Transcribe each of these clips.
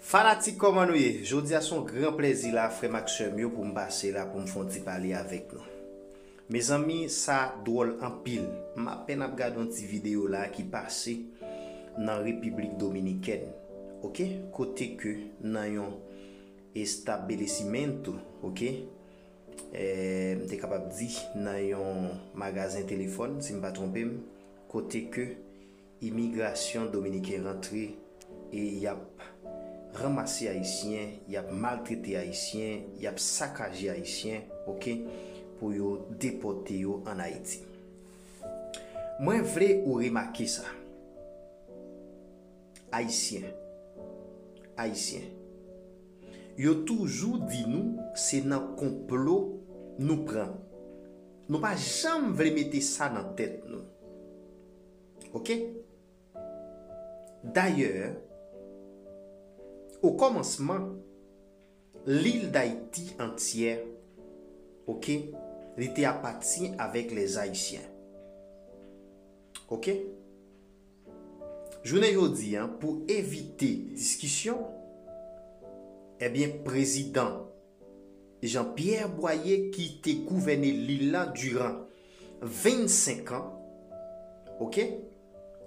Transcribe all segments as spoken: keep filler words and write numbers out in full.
Fanatik, kòman nou ye? Jodi a se yon gran plèzi la, frè m ak sè m yo, pou m pase la pou m fè yon ti pale avèk nou. Mezanmi, sa dwòl anpil. M apèn ap gade yon ti videyo la ki pase nan Repiblik Dominikèn, oke? Kote ke nan yon establesimento, oke? Eh, m te kapab di nan yon magazen telefòn, si m pa twonpe m, kote ke imigrasyon dominiken rantre e y ap ranmase Ayisyen, y ap maltrete Ayisyen, y ap sakaje Ayisyen, oke, pou yo depòte yo ann Ayiti. Mwen vle ou remake sa. Ayisyen, Ayisyen, yo toujou di nou se nan konplo nou pran. Nou pa janm vle mete sa nan tèt nou. Oke? Dayè, o kòmansman, lil Dayiti antyè, oke, li te apatyen avèk lèzayisyen. Oke? Jounen jodi a, pou evite diskisyon, ebyen, prezidan Jean-Pierre Boyer ki te gouvène lil la diran vennsenk an, oke?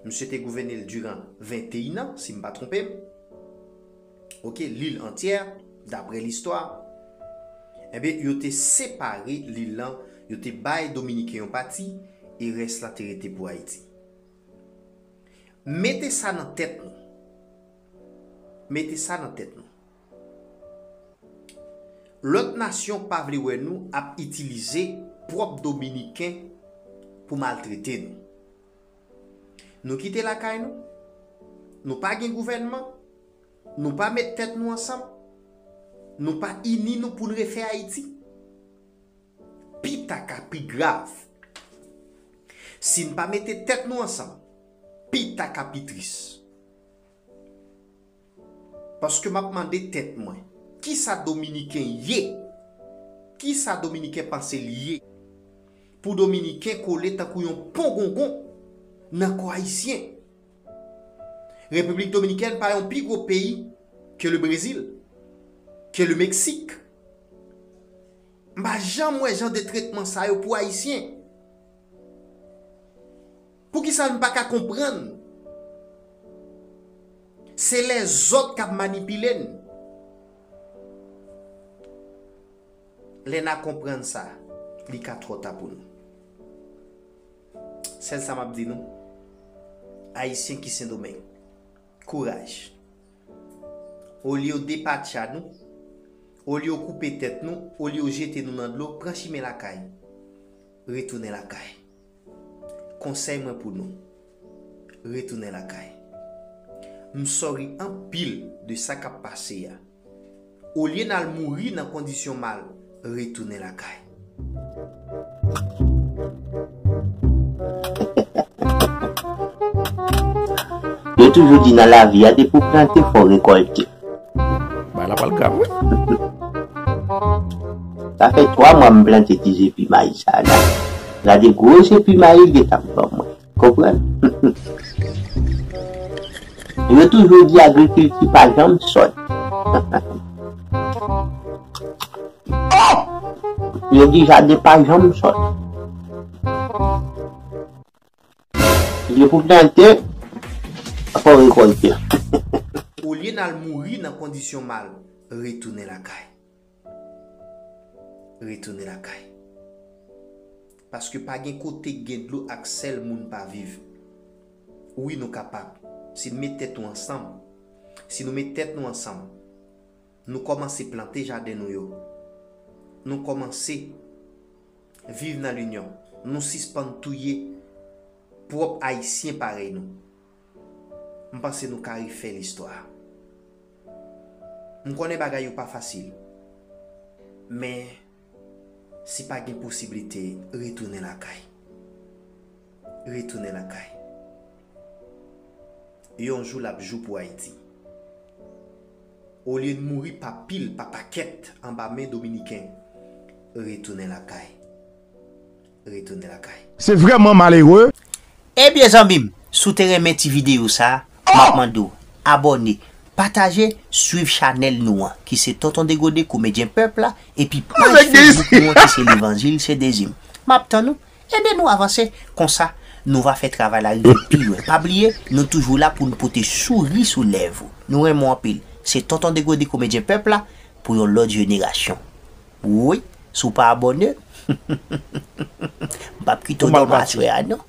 Misye te gouvène l diran venteyen an, si m pa twonpe m. Oke, lil antyè, daprè listwa. Ebyen, yo te separe lil lan, yo te bay Dominiken yon pati, e rès la te rete pou Ayiti. Mete sa nan tèt nou. Mete sa nan tèt nou. Lòt nasyon pa vle wè nou ap itilize pwòp Dominiken pou maltrete nou. Nou kite lakay nou, nou pa gen gouvènman, nou pa met tèt nou ansanm, nou pa ini nou pou n refè Ayiti. Pi ta ka pi grav. Si n pa mete tèt nou ansanm, pi ta ka pi tris. Paske m ap mande tèt mwen, kisa Dominiken ye? Kisa Dominiken panse l ye? Pou Dominiken kole tankou yon pongongon nan kò Ayisyen. Repiblik Dominikèn pa yon pi gwo peyi ke le Brezil, ke le Meksik. M pa janm wè jan de tretman sa yo pou Ayisyen. Poukisa n pa ka konprann? Se lèzòt k ap manipile n. Lè n a konprann sa, li ka twò ta pou nou. Sèl sa m ap di nou, Ayisyen ki Sendomeng, kouraj. Olye w depatcha nou, olye w koupe tèt nou, olye w jete nou nan dlo, pran chimen lakay. Retounen lakay. Konsèy mwen pou nou, retounen lakay. M sorry anpil de sa k ap pase a. Olye n al mouri nan kondisyon mal, retounen lakay. Yo toujou di nan lavi a, depi w plante, fò w rekòlte. Bagay la pral grav, wi. Sa fè twa mwa m plante ti zepi mayi sa la. Gade gwo zepi mayi l gentan ban mwen. Konprann? Yo toujou di agrikilti pa janm sòt. Yo di jaden pa janm sòt. Yo pou plante, fò rekòlte. Olye n al mouri nan kondisyon mal, retounen lakay. Retounen lakay. Paske pa gen kote k gen dlo ak sèl moun pa viv. Wi, nou kapab. Si n met tèt nou ansanm, si nou met tèt nou ansanm, nou kòmanse plante jaden nou yo. Nou kòmanse viv nan linyon. Nou sispann touye pwòp Ayisyen parèy nou. M panse nou ka refè listwa. M konnen bagay yo pa fasil. Men, si pa gen posiblite, retounen lakay. Retounen lakay. Yon jou l ap jou pou Ayiti. Olye n mouri pa pil, pa pakèt anba men Dominiken, retounen lakay. Retounen lakay. Se vrèman malere. Ebyen zanmi m, si w te renmen ti videyo sa, m ap mande w abòne, Pataje, swiv chanèl nou an, ki se Tonton Degode, komedyen pèp la, epi paj Facebook nou an, ki se Levanjil se Dezim. M ap tann ou. Ede nou avanse, konsa nou va fè travay la rive pi lwen. Pa bliye, nou toujou la pou n pote souri sou lèv ou. Nou renmen w anpil. Se Tonton Degode, komedyen pèp la, pou yon lòt jenerasyon. Wi, si w pa abòne, m p ap kite w dòmi aswè a non.